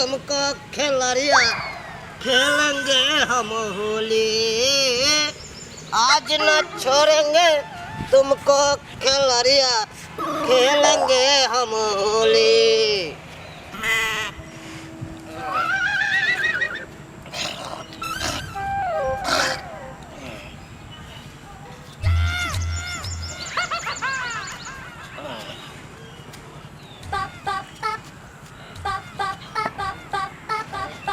तुमको खिलरिया, खेलेंगे हम होली। आज न छोड़ेंगे तुमको खिलरिया, खेलेंगे हम होली।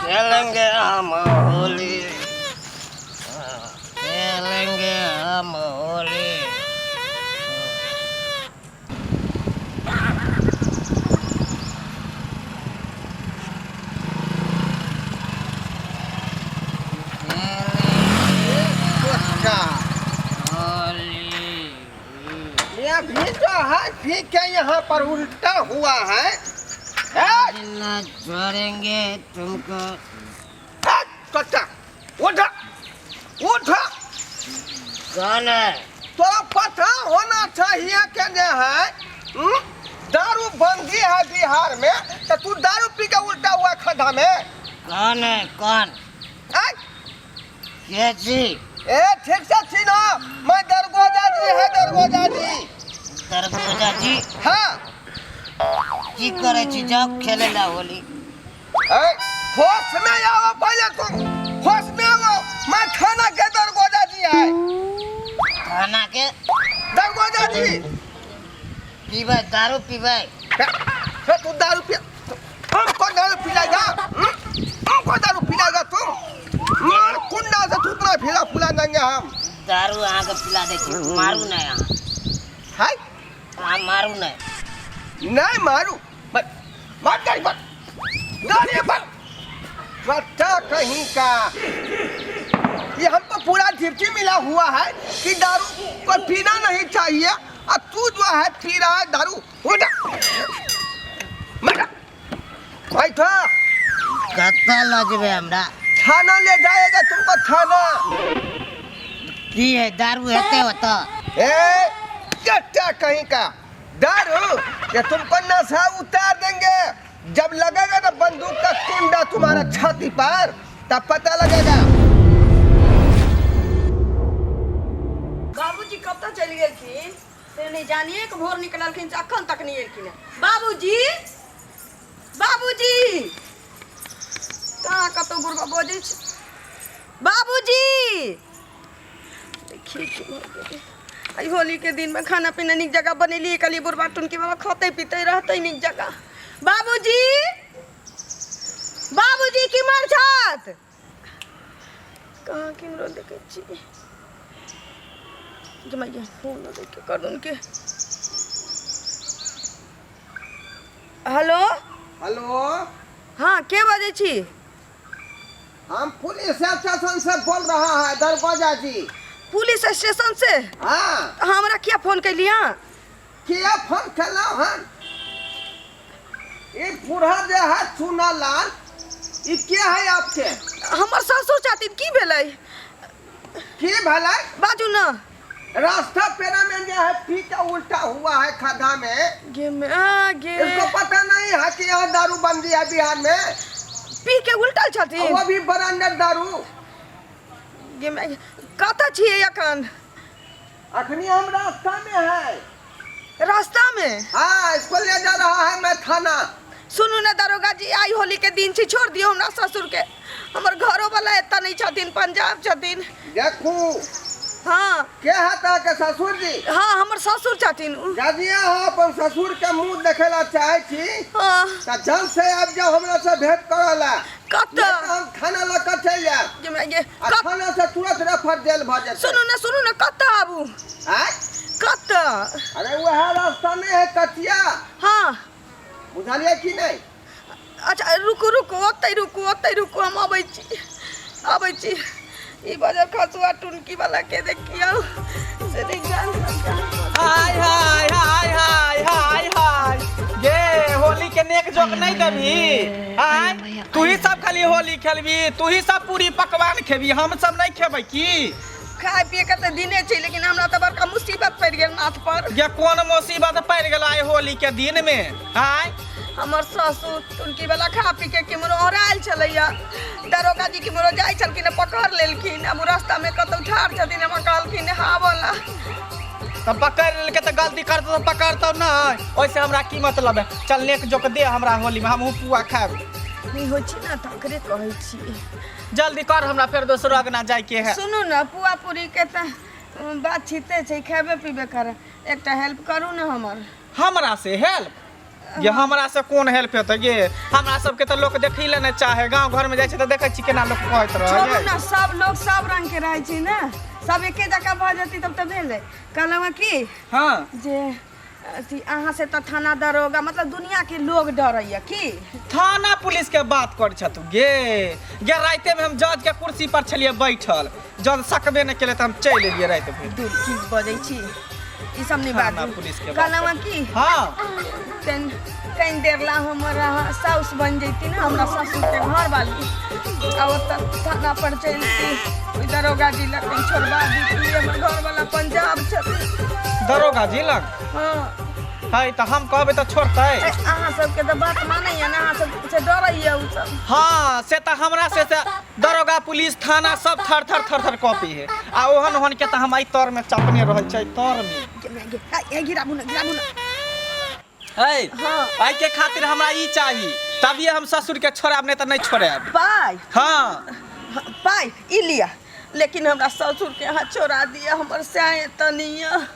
खेलेंगे हम होली, खेलेंगे हम होली। ये अभी जो है ठीक है, यहाँ पर उल्टा हुआ है। ए! ना छोड़ेंगे तुमको। ए, कट्टा, उठ उठ। कौन है? तोरा पता होना चाहिए के जे है, हम्म? दारू बंदी है बिहार में, तो तू दारू पी के उल्टा हुआ खड्डा में। कौन है? कौन? ए? के छी? ए, ठीक से छी ना, मैं दरगोजा जी है, दरगोजा जी। दरगोजा जी? हाँ। की करे छी? जाओ खेले ला होली। ए, होश में आओ पहले, तुम होश में आओ। मैं थाना के दरगोजा जी है। थाना के दरगोजा जी। पीबै दारू पीबै? हे, तू दारू पी, हमको दारू पिलाएगा? हम्म? हमको दारू पिलाएगा तुम? मार कुंडा से थूतना फिला फुला देंगे हम। दारू अहाँके पिला दै छी, मारू नहि अहाँ। है? अहाँ मारू नहि। नहीं मारू, मत मार गाड़ी पर, गाड़ी पर बच्चा कहीं का। ये हमको पूरा ड्यूटी मिला हुआ है कि दारू को पीना नहीं चाहिए, और तू जो है पी रहा है दारू। उठ, बैठो। कतऽ लऽ जेबै हमरा? थाना ले जाएगा तुमको थाना। की है, दारू हेतै ओतऽ? ए चट्टा कहीं का, दारू ये तुमको नशा उतार देंगे। जब लगेगा ना बंदूक का कुंडा तुम्हारा छाती पर, तब पता लगेगा। बाबूजी कब तक चलि गेलखिन से नहि जानिए कि भोर निकललखिन से अखन तक नहि एलखिन हँ। बाबूजी, बाबूजी, कहाँ कतौ बुढ़बा बजै छै। बाबूजी, देखिए की भऽ गेलै। आइ होलीके दिनमे खाना पीना नीक जकाँ बनेलियै, कहलियै बुढ़बा टुनकी बाबा खतै पीतै रहतै नीक जकाँ। बाबूजी, बाबूजी, केम्हर छथि? कहाँ केम्हरो देखै छी। जमाइया फोन देख के कर उनके। हेलो। हेलो। हाँ, के बजै छी? हम पुलिस स्टेशन से बोल रहा है, दरवाजा जी। पुलिस स्टेशन से? हाँ। हमरा किया फोन कैलियै? किया फोन केलहुँ हन? ई बूढ़ा जे है चूना लाल, ई के है आपके? हमर ससुर छथिन। की भेलै? की भेलै? बाजू ना। रास्ता पेरा में जो है पी के उल्टा हुआ है खड्डा में। गे में आ गे। इसको पता नहीं है कि यहाँ दारू बंदी है बिहार में। पी के उल्टल छथिन? वो भी ब्रांडेड दारू। गे में, कतऽ छियै अखन? अखनी हम रास्ता में है। रास्ता में? हाँ, इसको ले जा रहा है मैं थाना। सुनू ने दरोगा जी, आई होली के दिन छी, छोड़ दियौ हमरा ससुर के। हमर घरो वाला एतऽ नहीं छथिन, पंजाब छथिन। देखू। हाँ। के है के ससुर जी? हाँ, हमर ससुर छथिन। यदि अहाँ अपन ससुर के मुंह देखे ला चाहे छी, हाँ, तऽ जल्द से आबि जाओ हमरा से भेंट करऽ ला। कतऽ? नहीं तऽ हम थाना लऽ कऽ चलि जायब। गे माय गे, आ थाना से तुरंत रेफर जेल भऽ जेतै। सुनू ने, सुनू ने, कतऽ आबू? आँय? कतऽ? अरे वएह रास्ता नहि है कचिया। हाँ। बुझलियै कि नहि? अच्छा रुकू, रुकू, ओतै रुकू, ओतै रुकू, हम अबै छी, अबै छी। ई बजर खसुआ टुनकी वाला के देखियौ से नहि जान। हाय हाय हाय हाय हाय हाय, गे होली के नेक जोक नहीं देबही? आय तू ही सब खाली होली खेलबी, तू ही सब पूरी पकवान खेबी, हम सब नहीं खेबै की? खाय पिए के तऽ दिने छै, लेकिन हमरा तऽ बड़का मुसीबत पड़ि गेल माथ पर। गे कोन मुसीबत पड़ि गेल आइ होली के दिन में? आय। हमर ससुर टुनकी वाला खा पी के केम्हरो औरायल छलैया। दरोगा जी केम्हरो जाइ छलखिन, पकड़ लेलखिन। अब रास्ता में कतौ ठाढ़ छथिन, हमरा कहलखिन हावला। तब पकड़ लेलकै तऽ गलती करतौ तऽ पकड़तौ नहि, ओहिसे हमरा की मतलब है। चल नेक जोक दे हमरा, होली में हमहूँ पुआ खायब। नहि होइ छै ने तऽ ओकरे कहै छी। जल्दी कर, हमरा फेर दोसरो अगना जाइके है। सुनू ने, पुआ पूरी के तऽ बात छिते छै, खेबे पीबे करे। एकटा हेल्प करू ने हमर। हमरा से हेल्प? ये हमरा से कोन हेल्प हेतै ये? हमरा सबके तऽ लोक देखै लए नहि चाहे। गाँव घरमे जाइ छै तऽ देखै छी केना लोक कहैत छोड़ू रहै। ने, सब लोग सब रंग के रहै छै ने, सब एके जकाँ भऽ जेतै तब तऽ भेलै। कहलहुँ हँ की हाँ जे अथी अहाँ से तऽ थाना दरोगा मतलब दुनिया के लोग डरैया की? थाना पुलिस के बात कर छतु गे। गे राइते में हम जज के कुर्सी पर छलिए बैठल, जज सकबे नहि केले तऽ हम चलि एलियै राति भरि। दूर की बजै छी ई सब नहीं थाना बाजू। पुलिस के बात। कहलहुँ हँ की हाँ कनि कनि देर ला हमर अहाँ साउस बनि जैती ने, हमरा ससुर के घर वाली, आ ओतऽ थाना पर चलती, ओहि दरोगा जी लग कनि छोड़बा दीती। हमर घर वाला पंजाब छथिन। दरोगा जी लग? हाँ। है तऽ हम कहबै तऽ छोड़तै? ए, अहाँ सबके तऽ बात मानैया ने, अहाँ सब से डरैया ओ सब। हाँ से तऽ हमरा से तऽ दरोगा पुलिस थाना सब थर थर थर थर कॉपी है, आ ओहन ओहन के तऽ हम एहि तर में चपने रहल छै तर में। गे, गे, ए, ए, गिराबू ने, गिराबू ने। है हाँ। एहि के खातिर हमरा ई चाही, तभिए हम ससुर के छोड़ायब, नहीं तऽ नहीं छोड़ायब। पाइ? हाँ। पाइ ई लिअ, लेकिन हमरा ससुर के अहाँ छोड़ा दिअ, हमर सैं तनिया।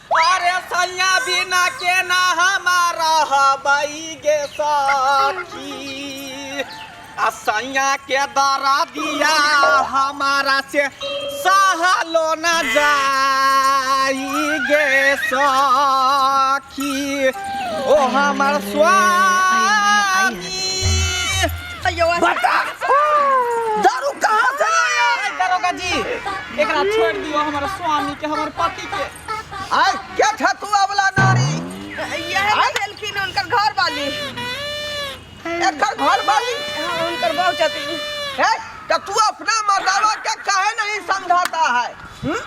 अरे सैया बिना के ना हमारा रहबै गे सखी, आ सैया के दरा दिया हमारा से सहलो न जाई गे सखी, ओ हमर स्वामी। अय्यो, बता दारू कहाँ से लाया? अरे दरोगा जी, एकरा छोड़ दियो हमर स्वामी के, हमर पति के। आय क्या ठकुआ वाला नारी? यह भेलखिन हुनकर घर वाली। एकर घर वाली? हाँ, हुनकर बहू छथिन। है तो तू अपना मर्दावा के काहे नहीं समझाता है?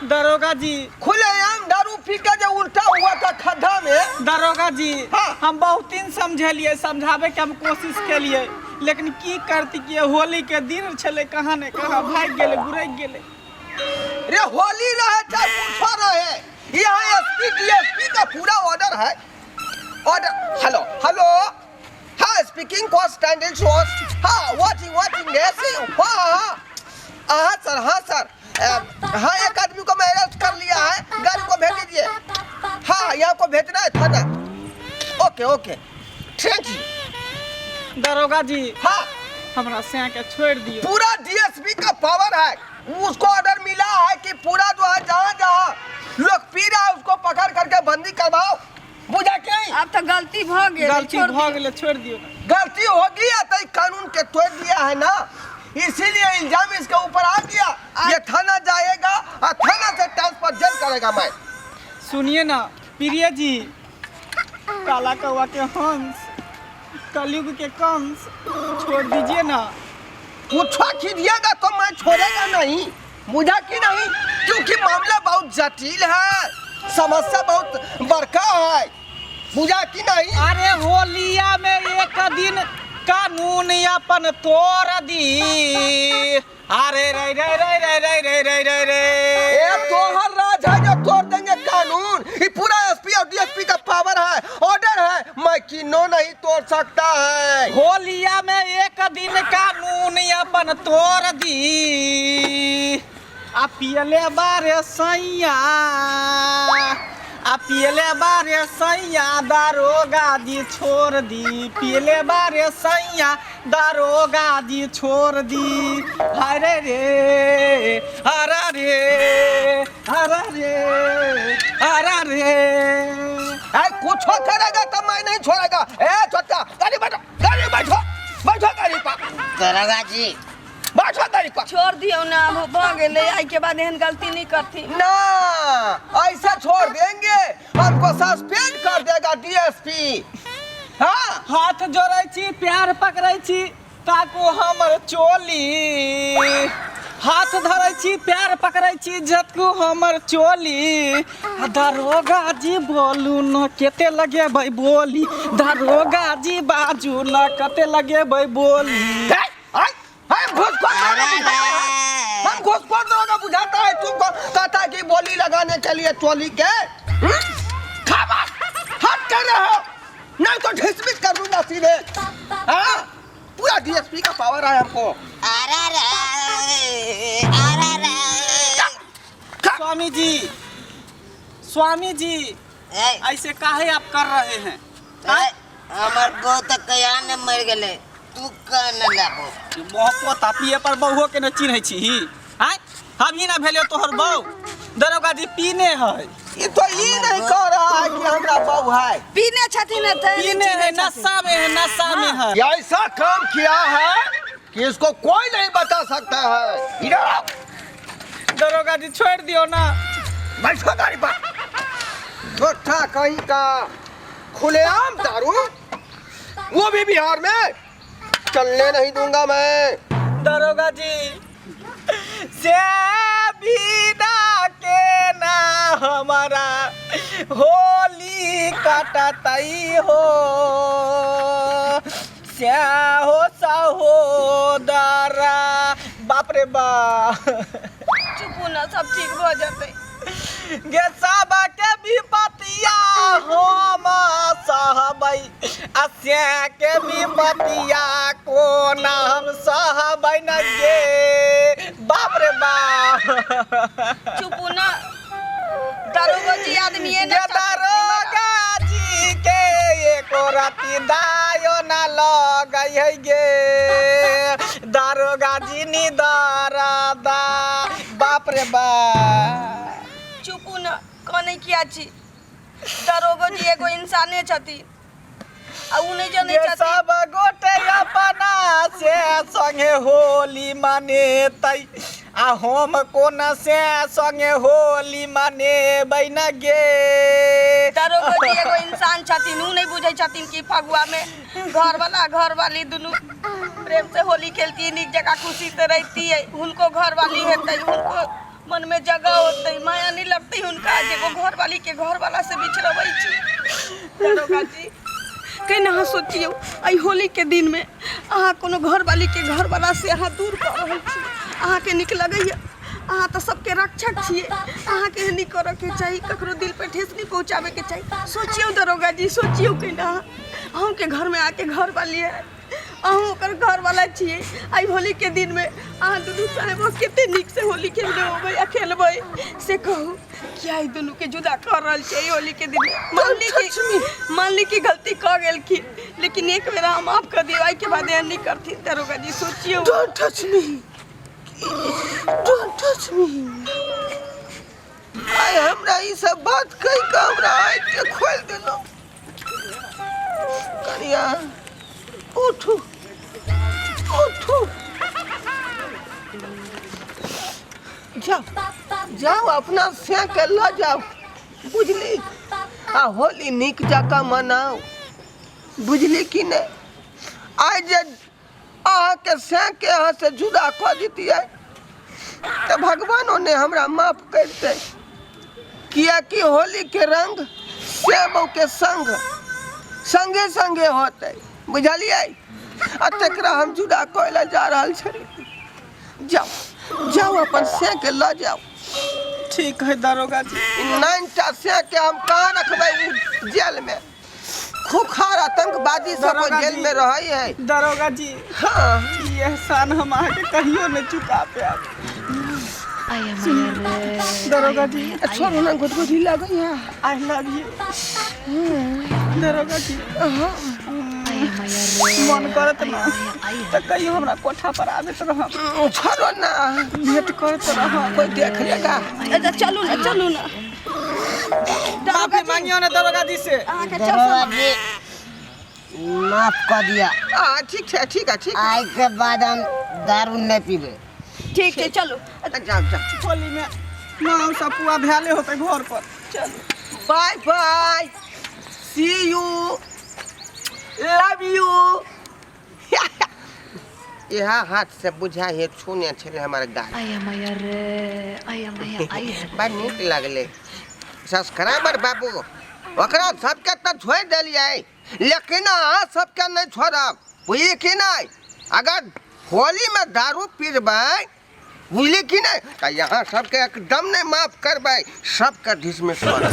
दरोगा जी, खुलेआम दारू पी के जो उल्टा हुआ था खड्डा में। दरोगा जी, हाँ। हम बहुत दिन समझेलिए, समझावे के हम कोशिश केलिए, लेकिन की करती कि होली के दिन छले, कहाँ ने कहाँ भाग गेले, गुरक गेले। रे होली रहे चाहे कुछो रहे, यहाँ एसपी डीएसपी का पूरा ऑर्डर है, ऑर्डर। हेलो हेलो, हाँ स्पीकिंग को स्टैंडिंग सोर्स। हाँ वॉचिंग वॉचिंग हाँ हाँ हाँ सर, हाँ सर, हाँ एक आदमी को मैं अरेस्ट कर लिया है, गाड़ी को भेज दीजिए। हाँ यहाँ को भेजना है थाना। Okay okay thank you. दरोगा जी, हाँ हमरा सैया के छोड़ दियो। पूरा डीएसपी का पावर है, उसको ऑर्डर मिला है कि पूरा जो है जहाँ जहाँ लोग पी रहा है उसको पकड़ करके बंदी करवाओ, बुझा के? आब तऽ गलती भऽ गेल, गलती छोड़ भऽ दियौ। गेलै, छोड़ दियो। गलती हो गया तो कानून के तोड़ दिया है ना, इसीलिए इल्जाम इसके ऊपर आ गया। ये थाना जाएगा और थाना से ट्रांसफर जेल करेगा मैं। सुनिए ना प्रिय जी, काला कौआ के हंस, कलयुग के कंस, छोड़ दीजिए ना। पूछा कीजिएगा तो मैं छोड़ेगा नहीं, बुझा कि नहीं? क्योंकि मामला बहुत जटिल है, समस्या बहुत बड़का है, बुझा कि नहीं? अरे होलिया में एक दिन कानून अपन तोड़ दी। अरे रे रे रे रे रे रे रे रे रे। ये तोहर राज है जो तोड़ देंगे कानून? ये पूरा एसपी और डीएसपी का पावर है, ऑर्डर है, मैं किनो नहीं तोड़ सकता है। होलिया में एक दिन कानून अपन तोड़ दी, आ पियले बारे सैया, आ पियले बारे सैया दारोगा जी छोड़ दी, पियले बारे सैया दारोगा जी छोड़ दी। हरे रे हरा रे हरा रे हरा रे। ए कुछ करेगा तो मैं नहीं छोड़ेगा। ए छोटा गाड़ी बैठो, गाड़ी बैठो, बैठो गाड़ी पर। दरोगा जी बैठो गाड़ी पर। छोड़ दियौ ने, आब भऽ गेलै, एहिके बाद एहन गलती नहि करथिन। ना ऐसा छोड़ देंगे हमको सस्पेंड कर देगा डीएसपी। हाँ हाथ जोड़ै छी, प्यार पकड़ै छी, ताकू हमर चोली। हाथ धरै छी, पैर पकड़ै छी, झटकू हमर चोली। आ दरोगा जी बोलू न केते लगेबै बोली, दरोगा जी बाजू न कते लगेबै बोली। है, है, है, घूसखोर दरोगा बुझाता है। हम घूसखोर दरोगा बुझाता है तुमको, कहता है कि बोली लगाने के लिए चोली के। हम्म? खबर हट कर रहे हो, नहीं तो ढिसमिस कर दूंगा सीधे। हाँ, पूरा डीएसपी का पावर है हमको। अरे रे, अरे रे। स्वामी जी, स्वामी जी, ए, ऐसे काहे आप कर रहे हैं? ए, हमर बहू तऽ कहिया ने मरि गेलै, तू कह न लाबो। बहु पिए पर बहुओ के न चिन्है छी। आँय, हमही ना भेलियो तोहर बहू। दरोगा जी पीने है। ये तो ये नहीं कह रहा है कि हमरा बहू है। पीने छथिन तऽ पीने है, नशा में है, नशा में है। ये ऐसा काम किया है कि इसको कोई नहीं बता सकता है। इधर आओ। दरोगा जी छोड़ दियो ना। बैठो गाड़ी पर। झूठा कहीं का, खुलेआम दारू, वो भी बिहार में चलने नहीं दूंगा मैं। दरोगा जी से बिना के ना हमारा होली कटतई हो, से हो सहोदरा। बाप रे बाप। चुपू ना, सब ठीक भऽ जेतै। गे सब के विपतिया हम सहबै, आ से के विपतिया कोना हम सहबै न गे। बाप रे बाप। चुपू ना, दरोगो जी आदमी गे दरोगा जी के एको राति दायो ना लगै है गे, दरोगा जी नी दरदा। बाप रे बाप। चुपू ना, कनै किया छी? दरोगो जी एगो इंसाने छथिन आ उ नहि जनै ये छथिन। सब गोटे अपना से संगे होली मनेतै, आ हम कोन से संगे होली मनेबै न गे। दरोगो जी एगो इंसान छथिन, उ नहि बुझै छथिन कि फगुआ में घर वाला घर वाली दुनू प्रेम से होली खेलती, नीक जकाँ खुशी से रहती है। हुनको घर वाली हेतै, हुनको मन में जगह होतै, माया नहीं लगतै हुनका जे एगो घर वाली के घर वाला से बिछड़बै छी। दरोगा जी केना अहाँ सोचियौ, एहि होली के दिन में अहाँ कोनो घर वाली के घर वाला से अहाँ दूर कऽ रहल छी, अहाँके नीक लगैया? अहाँ तऽ सबके रक्षक छियै, अहाँके एहन नहि करऽके चाही, ककरो दिल पे ठेस नहि पहुँचाबैके चाही। सोचियौ दरोगा जी, सोचियौ केना अहाँ, अहूँके घरमे अहाँके घर वाली है, अहूँ ओकर घरवाला छियै। आइ होलीके दिनमे अहाँ दुनू साहेब कते नीकसँ होली खेलने होबै आ खेलबै, से कहू किया ई दुनूके जुदा कऽ रहल छियै होलीके दिनमे? मानली कि, मानली कि गलती कऽ गेलखिन, लेकिन एक बेर अहाँ माफ कऽ दियौ, एहिके बाद एहन नहि करथिन। दरोगा जी सोचियौ। Don't touch me, don't touch me. आइ हमरा ई सब बात कहि कऽ हमरा आँखि के खोलि देलहुँ। कनिया उठू, उठू, जाओ जाओ, अपना से के लऽ जाओ, बुझली? आ होली नीक जकाँ मनाउ, बुझली कि नहि? आइ जे अहाँके सैके अहाँ से जुदा कऽ दितियै तऽ भगवानो ने हमरा माफ करितै, किएकि होलीके रंग सेबके संग संगे संगे होतै, बुझलियै? आ तकरा हम जुदा कऽ लए जा रहल छली। जाउ जाउ, अपन सैके लऽ जाउ। ठीक है दरोगा जी। नाइनटा सैके हम कहाँ रखबै? उ जेलमे खूंखार आतंकवादी सब दरोगा जेल जी। में रहे है। दरोगा जी, हाँ, ई एहसान हम अहाँके कहियो नहि चुका पायब दरोगा जी। छोड़ू ना, गुदगुदी लगे है। I love you दरोगा जी। मन करत ना तऽ कहियो हमरा कोठा पर आबैत रहब। छोड़ो ना, भेंट करैत रहब। कोई देख लेगा। अच्छा चलू ना, चलू ना। माफी मांगियो ना दरोगा जी से। अहाँके दरोगा चश्मा जी माफ कऽ दिया। हाँ, ठीक है, ठीक है, ठीक है। आइ के बाद हम दारू नहीं पीबे। ठीक छै, चलू। जाओ जाओ। होली में माँ सब पुआ भैले होते घर पर। चलू, bye bye, see you, love you. इहा हाथ से बुझा हे छूने छलै हमर गाल। आया माया रे, आया माया आया। बड़ नीक लगलै। सब्सक्राइबर बाबू, ओकरा सबके तऽ छोड़ि देलियै, लेकिन अहाँ सबके नहि छोड़ब, बुझलियै कि नहि? अगर होलीमे दारू पीबै, बुझलियै कि नहि, तऽ यहाँ सबके एकदम नहि माफ करबै, सबके डिसमिस करबै।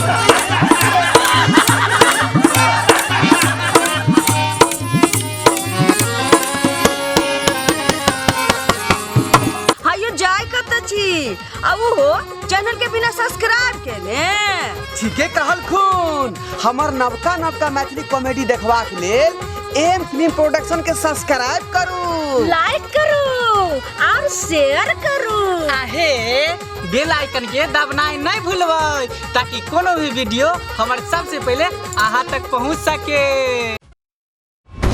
हायो जाय कत छी आ उहो चैनल के बिना सब्सक्राइब केने। ठीके कहलखुन। हमर नवका नवका मैथिली कॉमेडी देखबाक लेल एम फिल्म प्रोडक्शन के सब्सक्राइब करू, लाइक करू और शेयर करू। आहे बेल आइकन के दबनाइ नहीं भूलबै ताकि कोनो भी वीडियो हमर सबसे पहले अहाँ तक पहुँच सके।